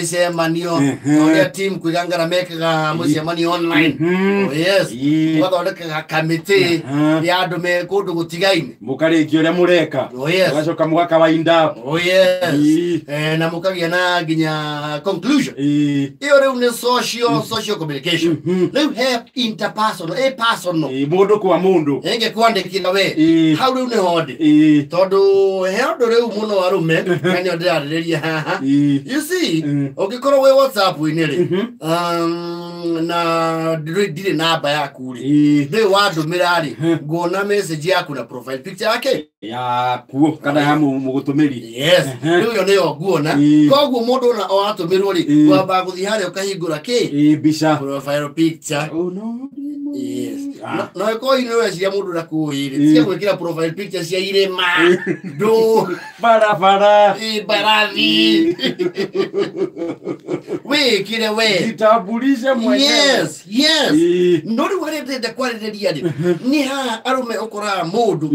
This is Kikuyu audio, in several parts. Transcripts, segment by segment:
Mĩcemanio ũrĩa team kwĩgangara mekaga mũcemanio online. Oh yes. Mũgathondekaga kamĩtĩ ya andũ me kũndũ gũtigaine. Mũkarĩkia ũrĩa mũreka. Oh yes. Mũgacoka mũgaka wind up. Oh yes. Na mũkagĩa na nginya conclusion. Ĩyo rĩu nĩ social communication. Rĩu he interpersonal, ĩ personal. Mũndũ kwa mũndũ. Ĩngĩkwandĩkĩra we. Hau rĩu nĩho ndĩ. Tondũ he ũndũ rĩu mũno arũme na nĩo ndĩrarĩrĩria haha. You see, ũngĩkorwo wĩ WhatsApp-inĩ rĩ, na ndirĩ namba yaku rĩ, rĩu wandũmĩra rĩ, nguona message yaku na profile picture yake yaku kana ya mũgũtũmĩri. Yes, rĩu ĩyo nĩyo nguona. Koguo mũndũ ona o atũmĩrwo rĩ, wambaga gũthiĩ harĩa ũkahingũra kĩ? Mbica. Profile picture. Oh no. Yes. No ĩkorwo inĩ ũreciria mũndũ ndakũĩ rĩ, cia gwĩkĩra profile picture cia irĩma, ndũ, barabara, mbarathi. Wĩkĩre we. Jitambulishe mwenyewe. Yes, yes. No rĩu harĩa ndĩrenda kwarĩrĩria rĩ, nĩ haha arũme ũkoraga mũndũ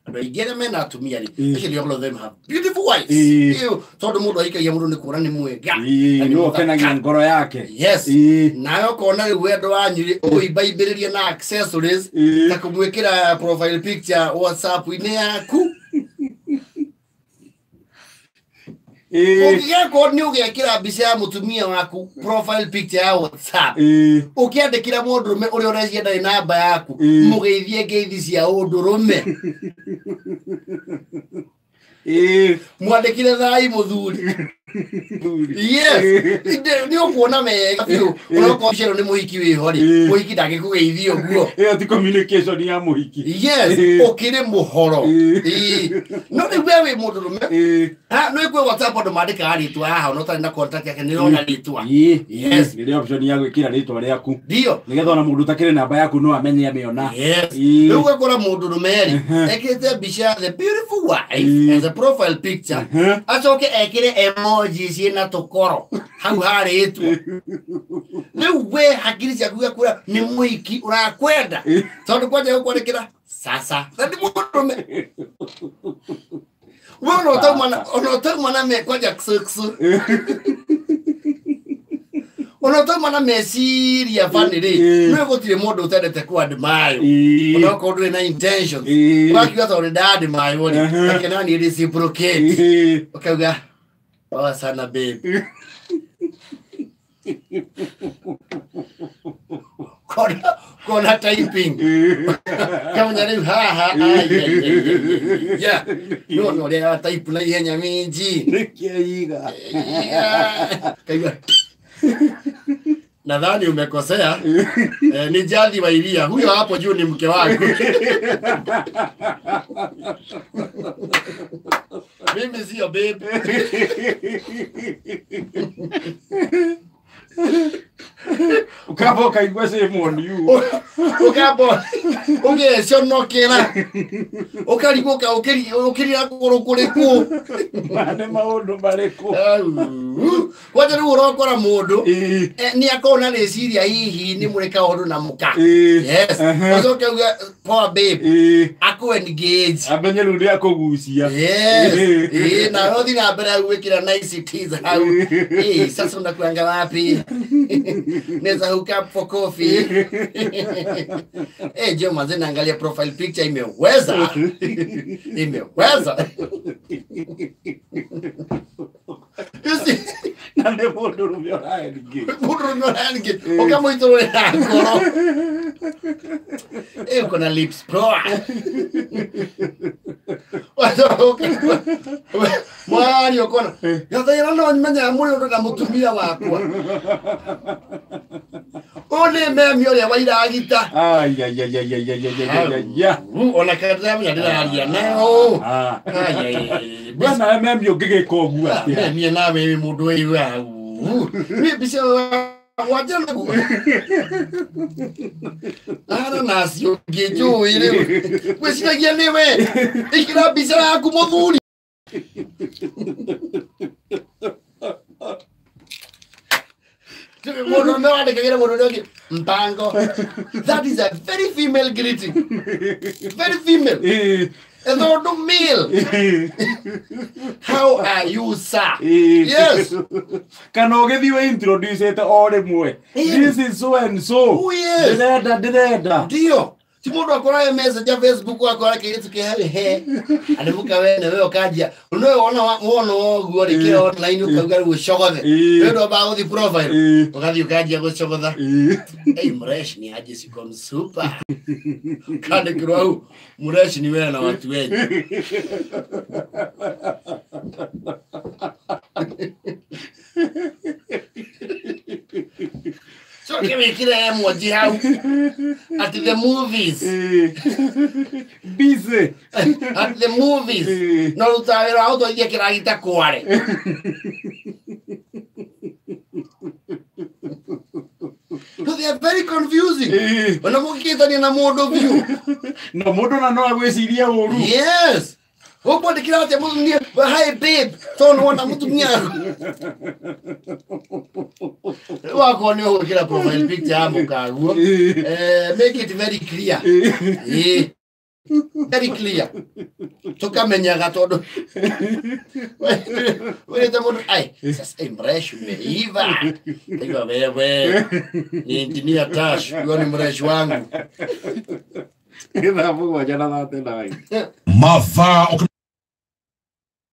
andũ aingĩ arĩa mena atumia rĩ, actually all of them have beautiful wives. Tondũ mũndũ ahikagia mũndũ nĩ kuona nĩ mwega. Nĩ ũkenagia ngoro yake. Yes. Nawe ũkona rĩu wendo wanyu rĩ, ũimbaimbĩrĩria na accessories ta kũmwĩkĩra profile picture WhatsApp-inĩ yaku. Ũngĩgakorwo nĩ ũgekĩra mbica ya mũtumia waku profile picture ya WhatsApp, ũkĩandĩkĩra mũndũrũme ũrĩa ũreciria ndarĩ namba yaku, mũgeithie ngeithi cia ũndũrũme. Mwandĩkĩre thai mũthuri. Yes. Nĩ ũkuona wega biũ. Onokorwo mbica ĩno nĩ mũhiki wĩho rĩ, mũhiki ndangĩkũgeithia ũguo. Ĩyo ti communication ya mũhiki. Yes, ũkĩrĩ mũhoro. No rĩu we wĩ mũndũrũme, nĩ kwĩ WhatsApp andũ mandĩkaga rĩtwa haha ona ũtarĩ na contact yake nĩ ũrona rĩtwa. Yes. Nĩ option ya gwĩkĩra rĩtwa rĩaku. Ndio. Nĩgetha ona mũndũ ũtakĩrĩ namba yaku no amenye amĩona. Yes. Rĩu ũgakora mũndũrũme rĩ, ekĩrĩte mbica the beautiful wife as a profile picture. Acoke ekĩre emoji ciĩna tũkoro hau harĩtwo. Rĩu we hakiri ciaku igakwĩra nĩ mũhiki ũrakwenda. Tondũ kwanja gũkwandĩkĩra sasa. Na nĩ mũndũrũme. We ona ũtauma na me kwanja ksu. Ona ũtauma na meciria bani rĩ, nĩ gũtirĩ mũndũ ũtendete kũ-admire. Onokorwo ndũrĩ na intentions. Ũgakiuga tondũ nĩ nda-admire rĩ, reke na niĩ reciprocate. Ũkauga poa sana babe. Kona typing. Kamenya rĩu haha. Yeah. No no ũrĩa type na ihenya minji. Nĩkĩiga. Kaigua. Nadhani umekosea. Ni Jathi wa Iria. Huyo hapo juu ni mke wangu. Mimi sio babe. Ukaba ukaigua shame on you. Ukaba ũgeconokera. Ũkarigwo ũkĩrira kũgũrũ kũrĩkũ. Mane maũndũ marĩkũ. Kwanja rĩu ũrokora mũndũ nĩ akorwo na rĩciria hihi nĩ mũrĩ kaũndũ na mũka. Yes. Ũcoke uge poa babe. Akũ engage. Amenye rĩu nĩ akũgucia. Yes. Na ũthiĩ na mbere gwĩkĩra niceties hau. Sasa unakuanga wapi? Neza hook up for coffee. Jo manze naangalia profile picture imeweza. Imeweza. You see? Na nĩ mũndũrũme ũra-engage. Mũndũrũme ũra-engage. Ũkamũitũrũrĩra ngoro. Uko na lips poa. Mwari ũkona. Gathaira no menyaga mũrĩ ũndũ na mũtumia wakwa. Ũyũ nĩ memi ũrĩa wa iragita. Ona kana ndĩramenya ndĩraria nao. Bwana memi ũngĩgĩka ũguo atĩa? Memi nawe wĩ mũndũ wĩ hau. Niĩ mbica wanja naguo. Ara nacio ngĩnjũĩ rĩu. Gwĩciragia nĩwe. Ĩkĩra mbica yaku mũthuri. Mũndũ ũrĩa wandĩkagĩra mũndũ ũrĩa ũngĩ mpango. That is a very female greeting. Very female. Tondu mail. How are you, sir? Yes. Kana ũgĩthiĩ wĩ introduce o rĩmwe. This is so and so. Oh, yes. Ndĩrenda ndĩrenda. Ndio. Ti mũndũ akora message ya Facebook akora kĩirĩtu kĩ hau he. Andĩ wene we ũkanjia. No wona wona ũguo rĩ kĩ online ũkauga rĩu ũcogothe. Ĩĩ. Rĩu ndwambaga gũthiĩ profile. Ĩĩ. Ũgathiĩ ũkanjia gũcogotha. Ĩĩ. Hey, mresh ni aje siko msupa. Kandĩkĩrwo hau mresh ni wewe na watu wenyu. Coke wĩkĩre emoji hau at the movies. Ĩĩ. Busy. At the movies. Ĩĩ. No rutaga wĩra wa gũtwarithia kĩragita kware. No, they are very confusing. Ĩĩ. Ona mũngĩkĩtania na mũndũ biũ. No mũndũ na no agwĩcirie ũru. Yes. Ũkwandĩkĩra atĩa mũtumia, hi babe, tondũ nĩwona mũtumia. Rĩu wakorwo nĩ ũgwĩkĩra profile picture ya mũkaguo. Ĩĩ. Make it very clear. Ĩĩ. Ĩĩ. Very clear. Tukamenyaga tondũ wĩrĩte mũndũ ai sasa mresh umeiva. Aiwa wewe ni engineer Tash, huyo ni mresh wangu. Thaa 7:39. Mathaa.